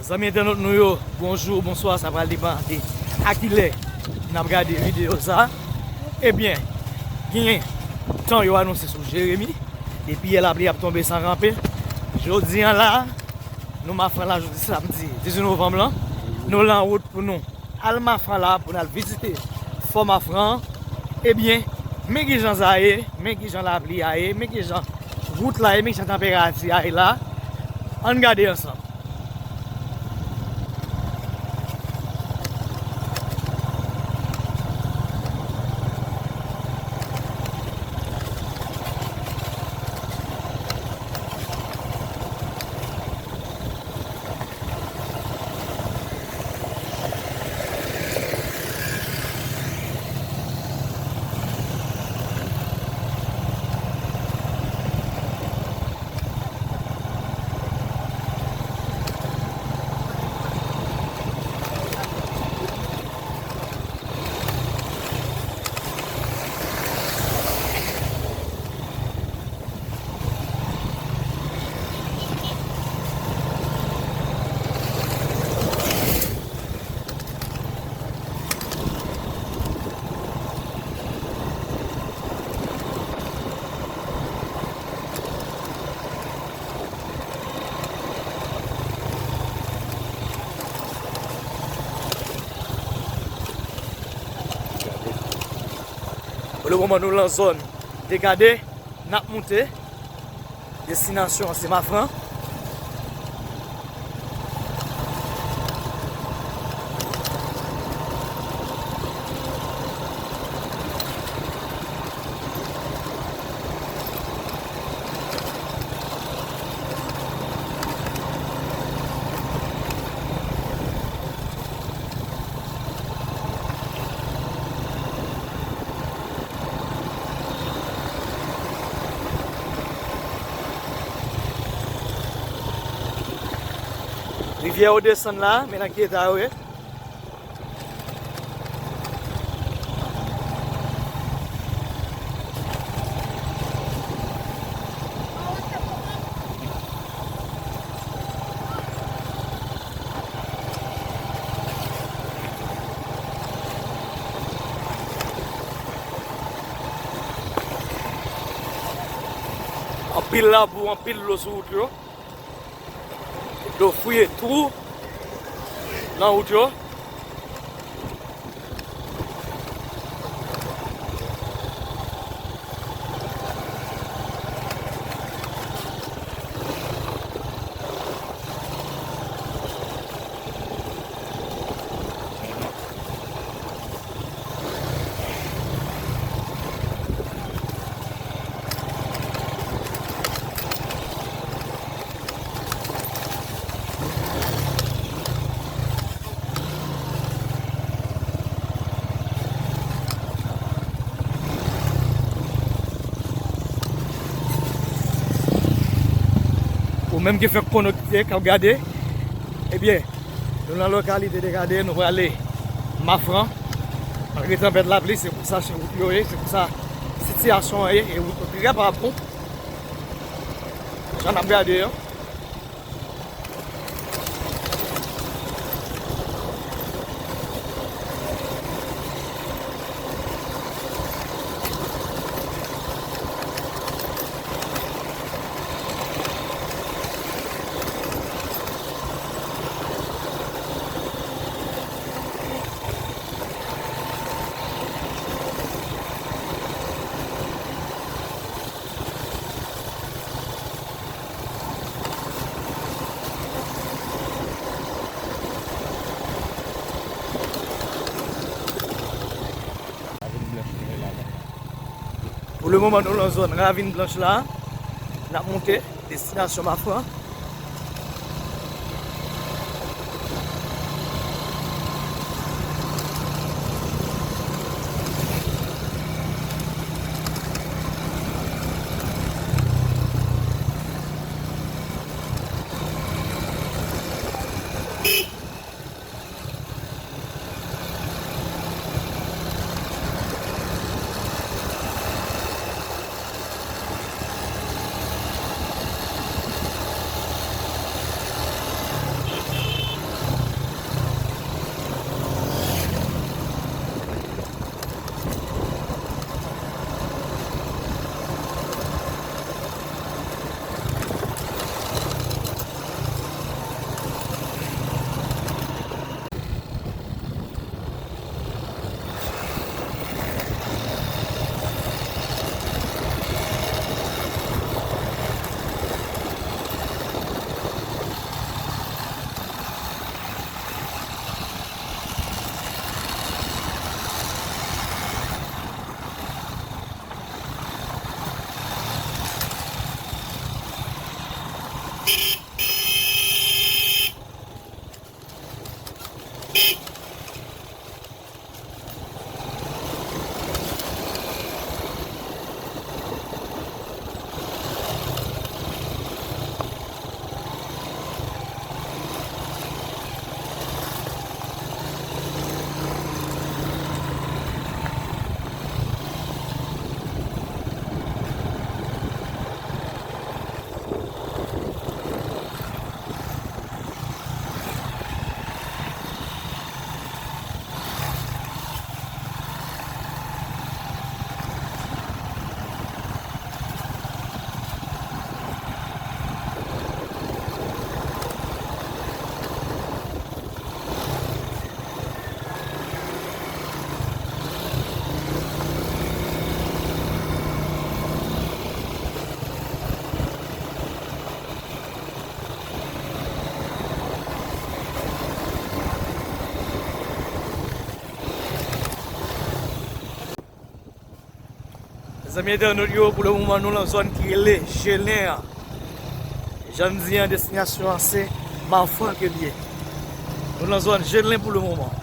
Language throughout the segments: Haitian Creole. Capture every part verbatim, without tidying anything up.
Zanmi entènot nou yo, bonjou, bonswa, sa pral depann de a kilè n ap gade videyo sa. Ebyen, gen tan yo anonse sou Jeremi, epi yè lapli ap tonbe san kanpe. Jodi a la, nou Mafran la, jodi samdi dizuit novanm lan, nou lan wout pou nou al Mafran la pou n al vizite Fò Mafran. Ebyen, men kijan sa ye, men kijan lapli a ye, men kijan wout la ye, men kijan tanperati a ye la. Ann gade ansanm. Pou le moman, nou lan zòn Dekade, n ap moute. Destinasyon an se Mafran. Rivyè yo desann la, men nan ki eta yo ye. Anpil labou, anpil dlo sou wout yo. Dlo fouye twou nan wout yo. Ou menm ki fèk konekte, k ap gade, ebyen, nou nan lokalite Dekade, nou prale Mafran. Malgre tanpèt lapli, se konsa wout yo ye, se konsa sitiyasyon an ye, e wout yo trè pa bon. Jan n ap gade yo. Pou le moman, nou lan zòn Ravin Blanch la. N ap monte destinasyon Mafran. Zanmi entènot yo, pou le moman, nou lan zòn ki rele Jelen an. Jan m di an, destinasyon an se Mafran ke l ye. Nou lan zòn Jelen pou le moman.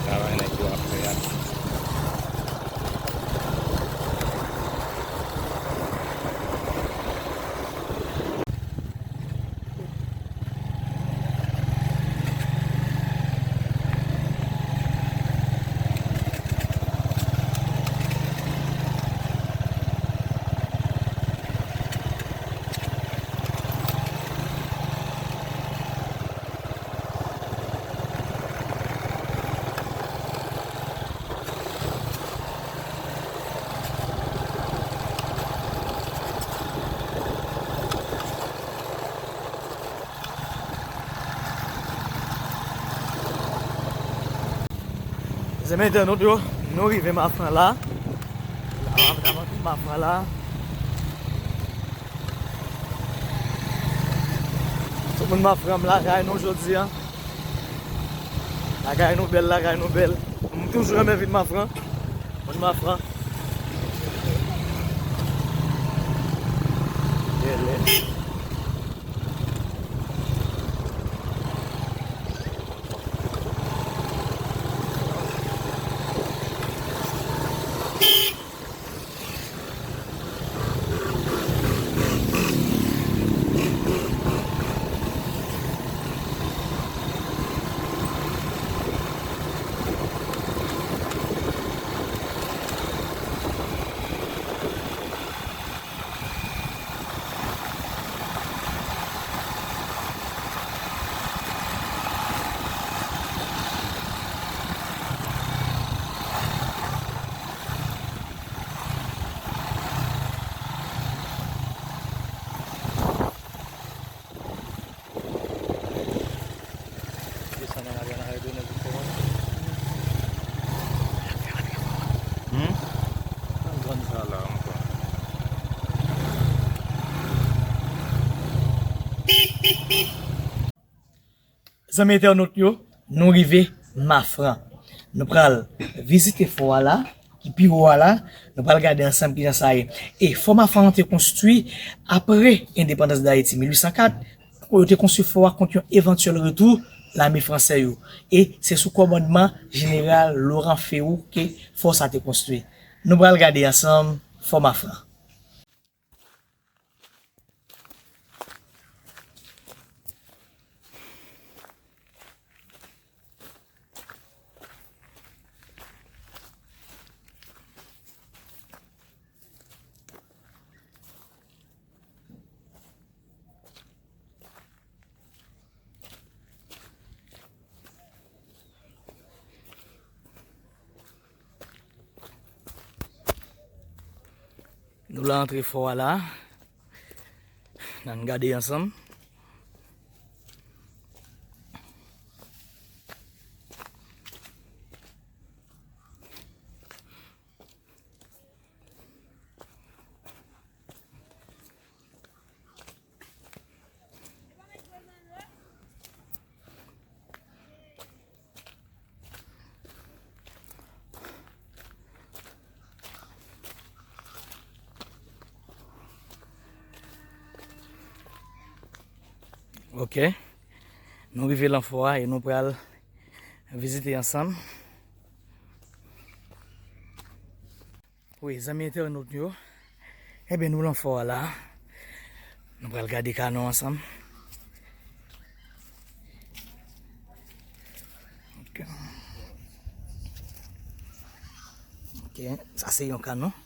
Travay nèg yo ap fè a. Zanmi entènot yo, nou rive Mafran la. La, Mafran la. Tout moun, Mafran lakay nou jodi a. Lakay nou bèl, lakay nou bèl. M toujou renmen vin Mafran. Moun Mafran. Bèl. Desann nan, al nan Aridonè pou fò a. Hmm? Nan zòn sa la ankò. Zanmi entènot yo, nou rive Mafran. Nou pral vizite fò a la, ki pi wo a la. Nou pral gade ansanm kijan sa ye. E fò Mafran an te konstwi apre endepandans Dayiti, mil uit san kat. Yo te konstwi fò a kont yon evantyèl retou lame fransè yo. E se sou kòmandman jeneral Laurent Férou ke fò sa te konstwi. Nou pral gade ansanm fò Mafran. Nou la antre fò a la. N ann gade ansanm. Ok. Nou rive lan fò a e nou pral vizite ansanm. Wi, zanmi entènot yo, ebyen, nou lan fò a la. Nou pral gade kanon ansanm. Ok. Ok, sa se yon kanon.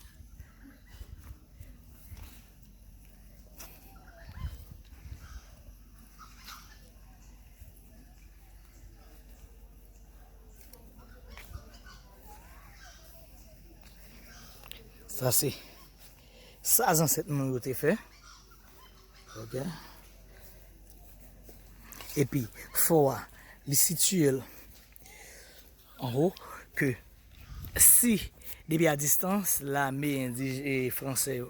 Sa se sa zansèt nou yo te fè. Ok. Epi, fò a, li sitiye l anwo, ke si, depi a distans, lame indi-, e, franse yo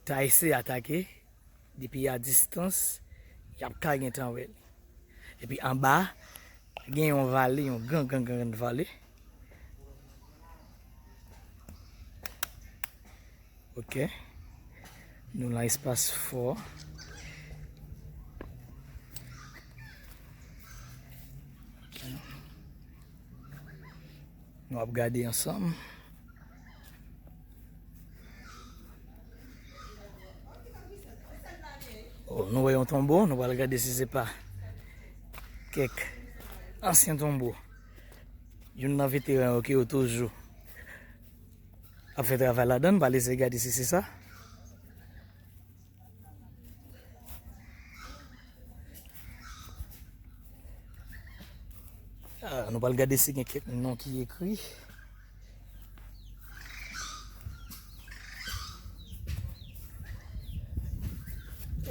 ta eseye atake, depi a distans, y ap ka gentan wè li. Epi anba, gen yon vale, yon gran, gran, gran vale. Ok. Nou nan espas fò. Ok. Nou ap gade ansanm. Oh, nou wè yon tonbo, nou pral gade si se pa kèk ansyen tonbo. Youn nan veteran yo ki yo toujou ap fè travay ladan, n pral eseye gade si se sa. Ah, nou pral gade si gen kèk non ki ekri.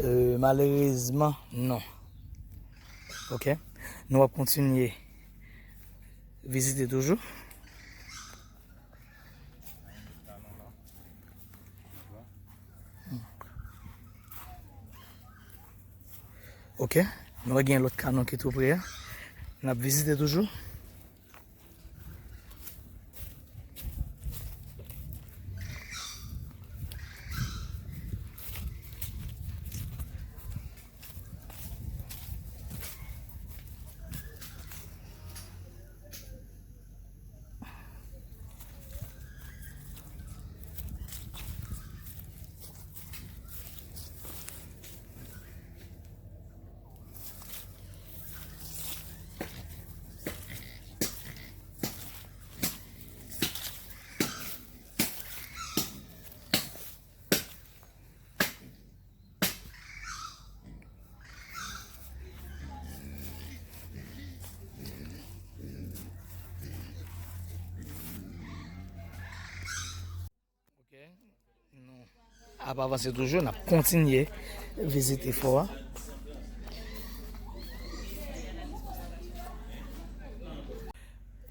Euh, malerezman, non. Ok. Nou ap kontinye vizite toujou. Ok. Nou wè gen lòt kanon ki tou pre a. N ap vizite toujou. Ok, nou ap avanse toujou, n ap kontinye vizite fò a.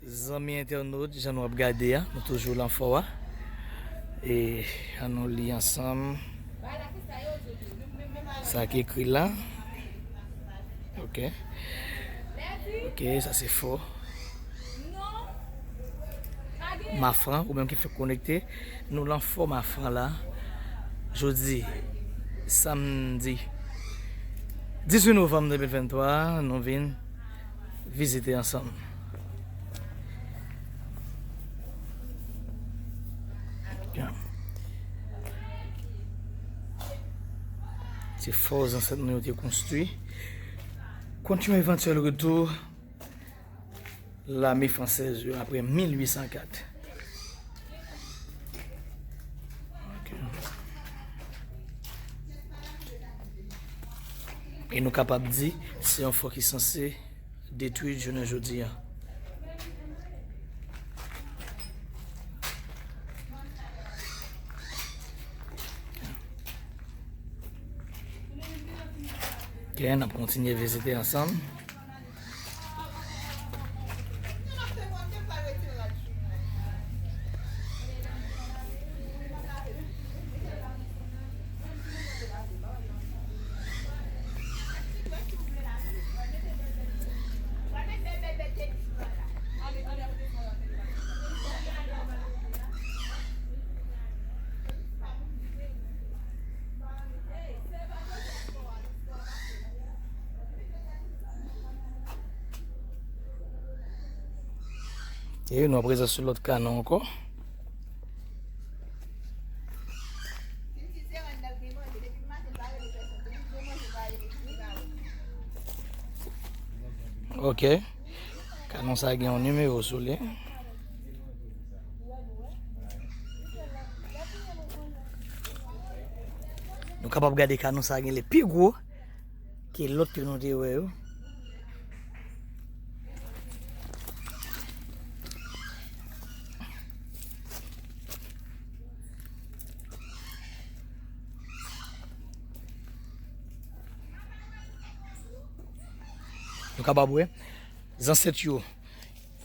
Zanmi entènot, jan nou ap gade a, nou toujou lan fò a. E ann nou li ansanm sa ki ekri la. Ok. Ok, sa se fò Mafran, ou menm ki fèk konekte, nou lan fò Mafran la. Jodi, samdi dizuit novanm de mil venntwa, nou vin vizite ansanm. Se fò zansèt nou yo te konstwi kont yon evantyèl retou lame fransèz yo apre mil uit san kat. Ok. E nou kapab di, se yon fò ki sanse detwi jounen jodi a. Ok, n ap kontinye vizite ansanm. E nou aprezan sou lòt kanon ankò. Ok. Kanon sa gen yon nimewo sou li. Nou kapab gade kanon sa genlè pi gwo ke lòt ke nou te wè yo. Nou kapab wè, zansèt yo,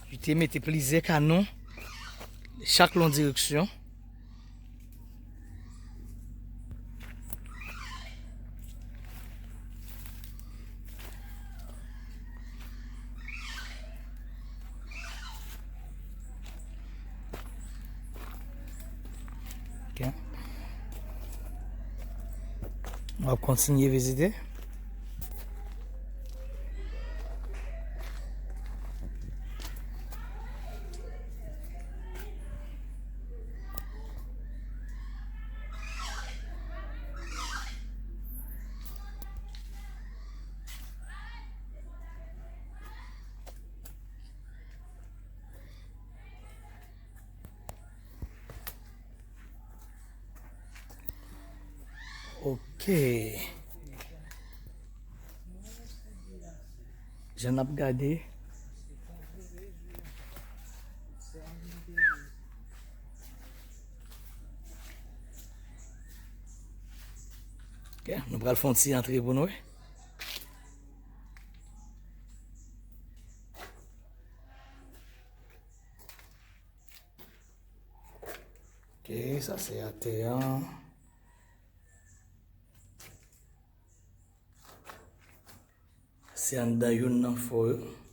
yo te mete plizyè kanon, chak lon direksyon. Ok. W ap kontinye vizite. Ok. Jan n ap gade. Ok, nou pral fè yon ti antre pou nou. Ok, sa se atè an. Se anndan youn nan fò yo.